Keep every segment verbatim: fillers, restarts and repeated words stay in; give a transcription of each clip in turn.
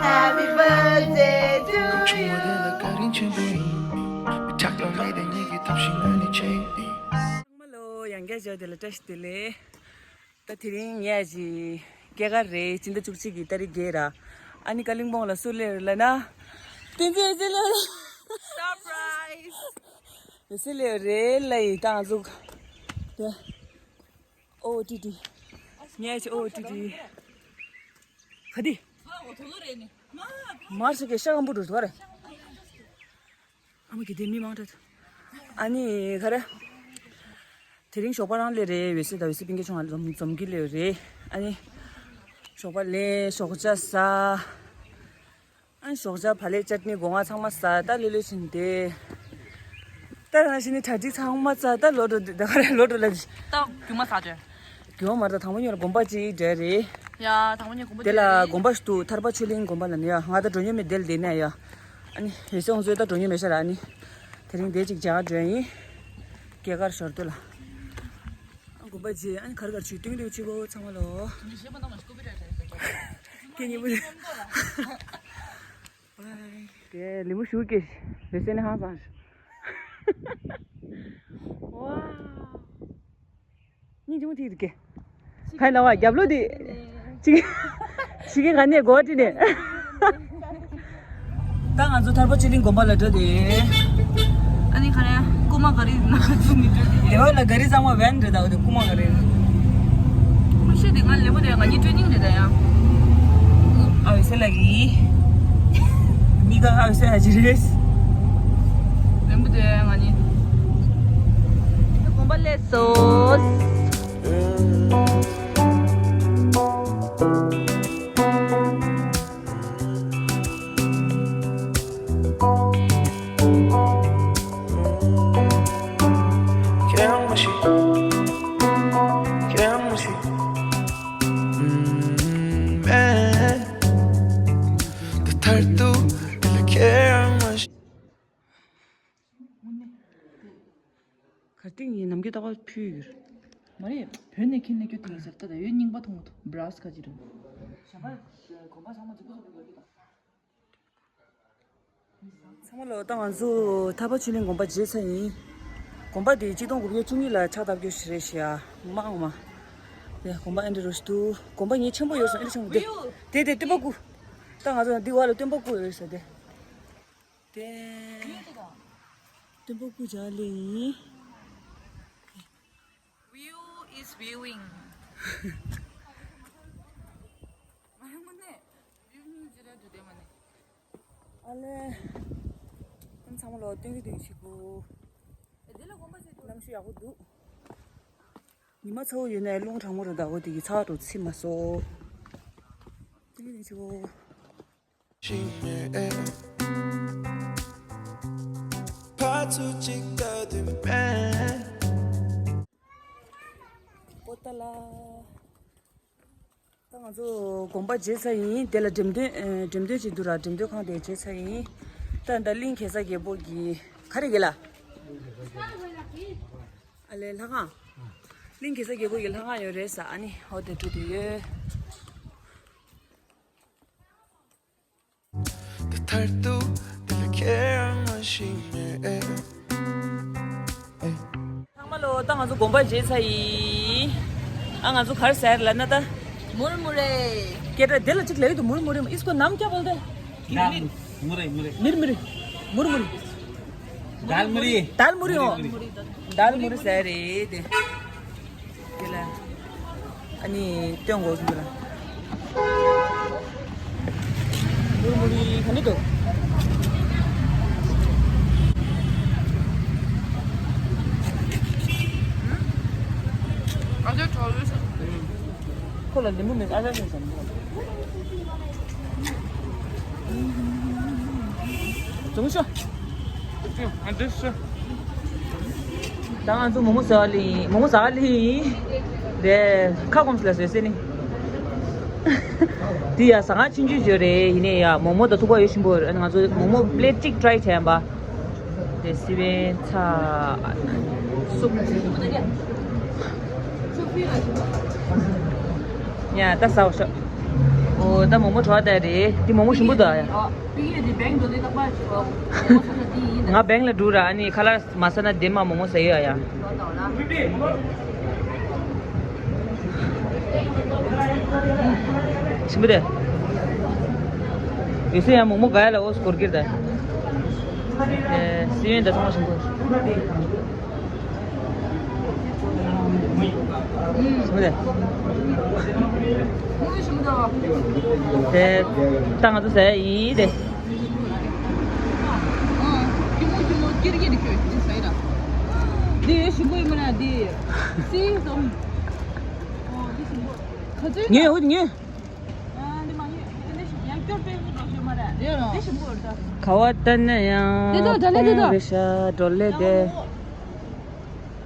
Happy birthday to you. ཚང་མ་ལོ་ཡང་བསྐྱར་བྱས་དེ་ལ་བཀྲ་ཤིས་བདེ་ལེགས། ད་དེ་རིང་ངས་ཀྱི་སྐྱེས་སྐར་རེད། སྤྱི་ཟླ་བཅུ་གཅིག་གི་ཏ་རིག་བརྒྱད་ར། ཨ་ནི་ཀ་ལིང་པོང་ལ་སུ་སླེབས་ཡོད་ལབ་ན། བསྟན་འཛིན་ཨེ་ཅེ་སླེབས་ཡོད། སར་པ་རའི་ཛི། ཡོད་སེ་སླེབས་ཡོད་རེད་ལབ་ཡིན་ད་ང་ཚོ། དེ། ཨོ་ཏི་ཏི། ངས་ཀྱི་ཨོ་ཏི་ཏི། ག་དི། མར་ས་གི་ཤ་སྐམ་པོ་འགྲོ་འདུག་རེད། ཨ་མ་གི་དེ་མི་མང་དྲགས། ཨ་ནི་ག་རེ། དེ་རིང་ཞོགས་པ་རང་ལས་རེད། འོད་ཟེར་དང་འོད་ཟེར་སྤུན་ཀྱག་ཆུང་ང་འཛོམས་འཛོམས་ཀྱི་ལས་རེད། ཨ་ནི་ཞོགས་པ་ལས་ཞོགས་ཇ་ཟ། ཨ་ནི་ཞོགས་ཇ་བག་ལེབ་ཅཊ་ནི་སྒོ་ང་ཚང་མ་ཟ། ད་ལོས་ལོས་ཕྱིན་ཏེ། ད་རང་བཞིན་ནི་གྲ་སྒྲིག་ཚང་མ་ཚར། ད་ལོག་འགྲོ་འདི་ད་ག་རེ་ལོག་འགྲོ་ལ། ད་རྒྱུ་མ་ཟ་དོན། རྒྱུ་མ་མ་རེད། ད་དང་པོ་ཉིད་ལ་དགོན་པ་གཅིག་འགྲོ་རེད། ཡ་དང་པོ་ཉིད་དགོན་པ་དེ་ལ་འགྲོ་རེད། དགོན་པ་ཞིག་འདུག་ཐར་པ་ཆོས་གླིང་དགོན་པ་ལ་ནི་ཡ། ང་ད་འགྲོ་མྱོང་མེད་དེ་ལ་བསྡད་ན་ཡ། ཨ་ནི་ཡོད་སེ་ང་ཚོས་ད་འགྲོ་མྱོང་མེད་ཤག་ར། ཨ་ནི་དེ་རིང་དེ་གཅིག་མཇལ་ཁ་འགྲོ་ཡིན། སྐྱེས་སྐར་ཞོར་དུ་ལ། ཨ་དགོན་པ་རྗེས་ཨ་ནི་ག་རེ་ག་རེ་བྱེད་ཀྱི་འདུག་ཅི་གོ་ཚང་མ་ལོ། སྐད་ཉིན་མོ་རེད། སྐད་ཉིན་མོ་རེད། དེ་ལི་མོ་ཞུ་སྐད་ལི་སེ་ནི་ཧང་སང་། ཝའོ། སྙིང་རྗེ་མོ་ཐིག་ཐིག་གེ། ཁ་ལ་བ་རྒྱབ་ལོ་དེ། ཅིག་ཅིག་གི་ག་ནས་གོ་དྲི་ནས། ད་ང་ཚོ་ཐར་པ་ཆོས་གླིང་དགོན་པ་ལ་འགྲོ་དེ། ཨ་ནི་ག་རེ་རྐུ་མ་ག་རེ་ན་ཚུགས་མི་འགྲོ་དེ། ལེ་བ་ལ་ག་རེ་གཙང་མ་བན་རེད། ད་འོ་དེ་རྐུ་མ་ག་རེ། ཁུ་ཤེས་དེ་ང་ལེ་བ་དེ་ང་གཉིས་ཀྲེ་ནིང་རེད་ད་ཡ། ཨ་འོད་ཟེར་ལགས་ཀྱིས། མི་ག་ཨ་འོད་ཟེར་ལགས་ཀྱིས་རེད། ལེ་བ་དེ་ང་གཉིས། དགོན་པ་སླེབས་སོང་། གར་སྟེགས་ཡིན་ནམ་རྒྱུན་རྟག་པར་ཕུལ་ཡོད། མ་རེད། བོད་ནས་ཁྱེར་ནས་སྐྱོད་དེ་ཡིན་ཟེར། ད་ད་ཡོད་རྙིང་པ་མཐོང་གི་འདུག་བྷ་ར་སི་ཁ་ཅིག་རེད། ཞྭ་པར་གོམ་པ་ཚང་མ་འཛུགས་པ་འཛུགས་པ་འཛུགས་པ། ཚང་མ་ལོ། ད་ང་ཚོ་ཐར་པ་ཆོས་གླིང་དགོན་པ་མཇལ་ཚར་ཡིན། དགོན་པ་དེ་གཅིག་སྟོང་དགུ་བརྒྱ་བཅུ་གཉིས་ལ་ཕྱག་བཏབ་རྒྱུ་ཞིག་རེད་ཤག་མ་འོང་མ། དེ་དགོན་པ་ཨེ་འདྲ་རོ་ཞིག་འདུག་དགོན་པ་ངས་ཆེན་པོ་ཡོད་སོང་། ཨེ་འདྲ་ཆེན་པོ་དེ། དེ་དེ་སྟོན་པ་སྐུ། ད་ང་ཚོ་འདི་བ་ལ་སྟོན་པ་སྐུ་ཡོད་ས་དེ། དེ། སྟོན་པ་སྐུ་མཇལ་ལེ་ཡིན། View is viewing. ང་ཡང་མ་ནས་བིའུ་ནི་ཇི་ར་དུ་དེ་མ་ནས། ཨ་ལེ། ཨ་ཚང་མ་ལོ་སྟོན་གི་སྟོན་གི་ཆི་གུ། ཨེ་དེ་ལ་དགོན་པ་ཆེ་དུ། གནམ་གཤིས་ཡག་པོ་འདུག་ཉི་མ་ཚ་བོ་ཡོད་ནའི་རླུང་གྲང་མོ་རེད། ད་འོ་དེ་གི་ཚ་བ་འགྲོ་ཚི་མ་སོ། སྟོན་གི་སྟོན་གི་ཆི་གུ། པོ་ཏ་ལ། ད་ང་ཚོ་དགོན་པ་མཇལ་ཚར་ཡིན། དེ་ལ་འགྲེམས་སྟོན་ཨེ་འགྲེམས་སྟོན་ཅིག་འདུག་ར། འགྲེམས་སྟོན་ཁང་དེ་མཇལ་ཚར་ཡིན། ད་ད་གླིང་གེ་སར་རྒྱལ་པོ་གི་ག་རེ་གི་ལ། ཨ་ལེ་ལྷ་ཁང་། གླིང་གེ་སར་རྒྱལ་པོ་གི་ལྷ་ཁང་ཡོད་རེད་ས། ཨ་ནི་འོ་དེ་འགྲོ་དུས་ཡོད། ཚང་མ་ལོ། ད་ང་ཚོ་དགོན་པ་མཇལ་ཚར་ཡིན། ཨ་ང་ཚོ་ག་རེ་ཟ་ཡ་ལབ་ན་ད། མུར་མུ་རེ། སྐད་སྒྲ་དེ་ལ་གཅིག་ལབ་ཡོད་དུ། མུར་མུ་རེ། इसको नाम क्या बोलते हैं? दाल मुरई, मुरई। मिर मिर। मुर मुर। दाल मुरई। दाल मुरई हो। दाल मुरई ཟ་ཡ་རེད་དེ། དེ་ལ། ཨ་ནི་སྟོན་དགོས་ཀྱི་འདུག་ལ། མུར་མུར་ག་འདྲ་འདུག་ཨ་ཅག་གྲོགས་རེད་ཤག་ཁོ་ལ་ལེ་མོ་མེད། ཨ་ཅག་ཤོད་བསམ་འདུག་ཅུང་ཤོ། ཨ་འདི་ཤོ། ད་ང་ཚོ་མོག་མོག་ཟ་བ་ལི་ཡིན། མོག་མོག་ཟ་བ་ལི་ཡིན། རེད། ཁ་སྐོམ་སི་ལ་བཟོས་སེ་ནི། འདི་ཡ་ཟ་ཁང་ཆུང་ཆུང་ཞིག་རེད། ཡིན་ནའི་ཡ་མོག་མོག་དང་ཐུག་པ་ཡོད་ཤིང་པོ་རེད། ང་ཚོ་མོག་མོག་པི་ལེ་ཊི་གཅིག་ཊི་རའི་བྱས་པ། དེ་སི་པན་ཚ། སུབ། ཡ་ད་ཟ་བ་ཤོག་ཨོ་ད་མོག་མོག་བྲོ་བ་ད་རེད། འདི་མོག་མོག་ཞིམ་པོ་འདུག་ཨ་ཡ། ང་བེང་ལ་འགྲོ་དུས་རྟག་པར་ཞོག་མོག་མོག་ཟ་ས་འདི་ཡིན། ང་བེང་ལ་འགྲོ་ར། ཨ་ནི་ཁ་ལག་མ་ཟ་ན་བདེ་མ། མོག་མོག་ཟ་ཡོད་ཨ་ཡ། ཞིམ་པོ་དེ། ཡོད་སེ་ཡང་མོག་མོག་ག་ཡ་ལ་ཨོ་སྐོར་གིར་ད། ཨེ་སི་ཡོན་ད་ཚང་མ་ཞིམ་པོ། ཞིམ་པོ་དེ། དེ་ད་ང་ཚོ་ཟ་ཡ་ཡིན་དེ། ཁྱི་མོ་ཁྱི་མོ་ཀིར་ཀིར་ཁྱོད་ཀྱིས་ཟ་ཡི་ར། འདི་ཞིམ་པོ་ཡིན་མ་ར་འདི། སི་ཙམ། ཨོ་འདི་ཞིམ་པོ། ག་ཚོད། ཉོས་འོ་ཉོས། ཨ་འདི་མ་ཉོས། འདི་འདི་ཞིམ་ཡང་སྐྱོར་དཔེ་འདི་འགྲོ་ཤེས་མ་ར། ཡོད་ར། འདི་ཞིམ་པོ་ར་ད། ག་བ་ལྟ་ན་ཡང་འདི་ད་ད་ལེ་འདི་ད། རེ་ཤ་འགྲོ་ལེ་དེ།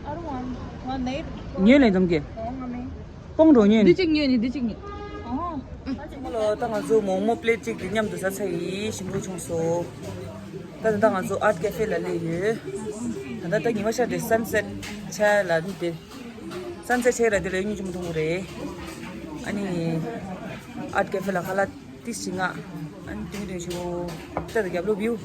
I don't want one. One eight. ཉོས་ལེ་འཛོམས་ཀྱི། ཨོ་ང་མིན། སྤོང་འགྲོ་ཉོས་འདི་ནི། གཅིག་ཉོས་ནི་འདི་གཅིག་ཉོས། ཨོ། ཨ་ཅེ་མོ་ལོ། ད་ང་ཚོ་མོག་མོག་པི་ལེ་ཊི་གཅིག་དེ་མཉམ་དུ་ཟ་ཚར་ཡིན། ཞིམ་པོ་བྱུང་སོང་། ད་ད་ང་ཚོ་ཨར་ཊི་ཀེ་ཧྥེ་ལ་སླེབས་ཡོད། ད་ད་ད་ཉི་མ་ཤར་དེ་སན་སེ་ཊི་ཆ་ལ་ནི་དེ། སན་སེ་ཊི་ཆ་ལ་དེ་ལ་ཡོད་ཉིན་ཅི་མོ་མཐོང་གི་རེད། ཨ་ནི་ཨར་ཊི་ཀེ་ཧྥེ་ལ་ཁ་ལག་ཏིས་ཅི་ང་། ཨ་ནི་དུང་དུང་ཞིག་ད་ད་རྒྱབ་ལོགས་བིའུ།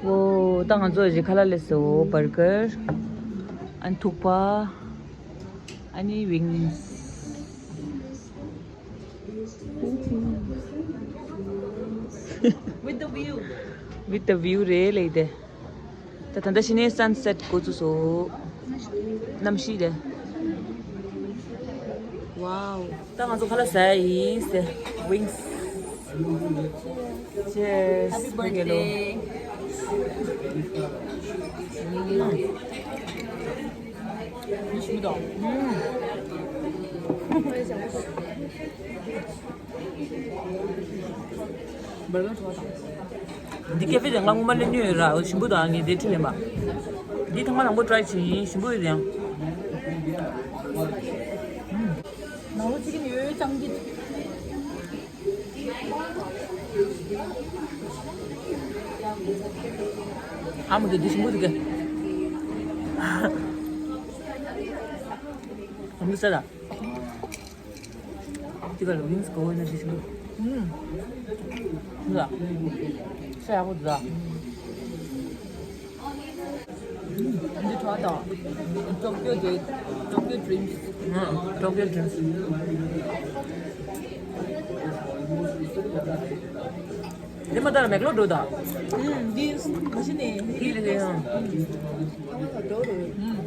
ཨོ། ད་ང་ཚོ་གཞི་ཁ་ལག་སླེབས་སོང་། བར་གར། ཨ་ནི་ཐུག་པ། ཨ་ནི་ཝིང་སི། With the view. With the view རེད་ལེགས་དེ། ད་ད་ལྟ་ཕྱི་ནས་སན་སེ་ཊི་འགོ་བཙུགས་སོང་། གནམ་གཤིས་དེ། Wow. ད་ང་ཚོ་ཁ་ལག་ཟ་ཡ་ཡིན་ཟེར། Wings. Cheers. Happy birthday. ཞིམ་དང་། འདི་ཀེ་ཧྥེ་དེ་ང་སྔོན་མ་སླེབས་མྱོང་ཡོད་ར། ཞིམ་པོ་དང་ངས་དེ་ཁྲིད་ལེན་པ། འདི་ཐེངས་མ་དང་པོ་ཊི་རའི་བྱས་ཡིན། ཞིམ་པོ་ཡོད་ཡང་། ནང་ལོ་ཅི་གི་ཡོད་ཅང་གི། ཨ་མ་གི་འདི་ཞིམ་པོ་འདུག་གི། ཨ་མ་ཟ་ད། དེ་ག་ལ་ཝིང་སི་གོ་བོ་ན་ཞིག་ཞིག་ཨུམ། ལ། ས་ཡག་པོ་འདུག་ལ། འདི་ཁྲ་དང་། ཊོ་ཀིའོ་དེ། ཊོ་ཀིའོ་ཌི་རིམ་སི། ཨ། ཊོ་ཀིའོ་ཌི་རིམ་སི། དེ་མ་ལྟར་མེག་ལོ་འགྲོ་ད། ཨུམ། འདི་མ་གཞི་ནས་འདི་ལས་ཡང་། འགྲོ་རེད། ཨུམ།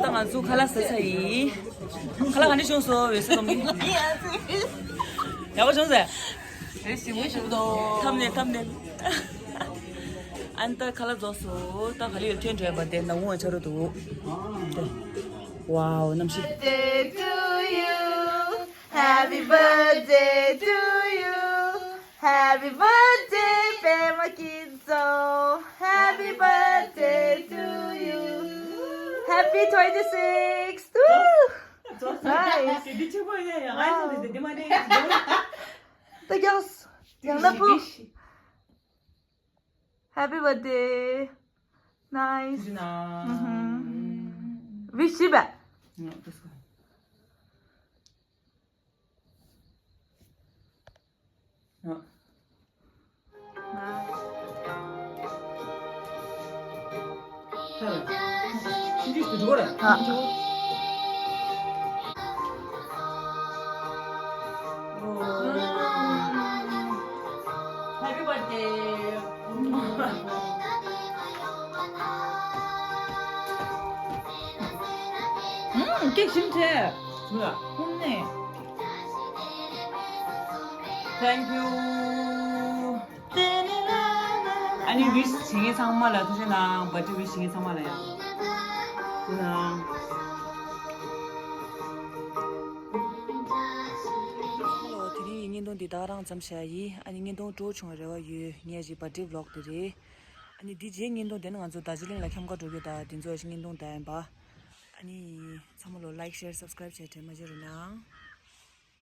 ད་ང་ཚོ་ཁ་ལག་ཟ་ཚར་ཡིན། ཁ་ལག་ག་འདྲ་བྱུང་སོང་། འོད་ཟེར་སྒམ་གྱི། ཡག་པོ་བྱུང་ཟེར། རེ་ཞིག་མུ་ཞིག་དོ། ཐམ་ནས་ཐམ་ནས། ཨན་ཏ་ཁ་ལག་རྫོགས་སོང་། ད་ག་ལེར་ཐོན་བྲོས་པ་དེ་ནང་ངོ་ཆ་རུ་འདུག། ཝའོ་གནམ་གཤིས། Birthday to you. Happy birthday to you. Happy birthday, Pema Kinzo. Happy birthday to you. Happy twenty-six. Woo! Nice. Wow. Thank you. Happy birthday. Nice. ཨུ་ཧུམ། ཝིཤ་བྱས་པས། Happy birthday. ཨུམ། ཀེག་ཞིམ་ཆེ། ཧུམ་ནས། Thank you. I ཨ་ནི་ཝིཤ་བྱེད་མཁན་ཚང་མ་ལ་ཐུགས་རྗེ་གནང་། བར་ཌེ་ཝིཤ་བྱེད་མཁན་ཚང་མ་ལ་ཡང་ཐུགས་རྗེ་གནང་། ལོ། དེ་རིང་གི་བརྙན་ཐུང་འདི་ད་ག་རང་ཙམ་བྱས་ཡིན། ཨ་ནི་བརྙན་ཐུང་སྤྲོ་བོ་བྱུང་བའི་རེ་བ་ཡོད། ངའི་བར་ཌེ་ཝི་ལོག་དེ་རེད། ཨ་ནི་འདི་རྗེས་བརྙན་ཐུང་དེ་ནི་ང་ཚོ་རྡོ་རྗེ་གླིང་ལ་འཁྱམ་ག་འགྲོ་རྒྱུ་དང་དེ་ཚོ་ཞིག་བརྙན་ཐུང་ད་ཡིན་པ། ཨ་ནི་ཚང་མ་ལོ་ལའིཀ་ཤེར་སབ་སི་ཀ་རེབ་བྱས་དྲན་མ་བརྗེད་རོགས་གནང་།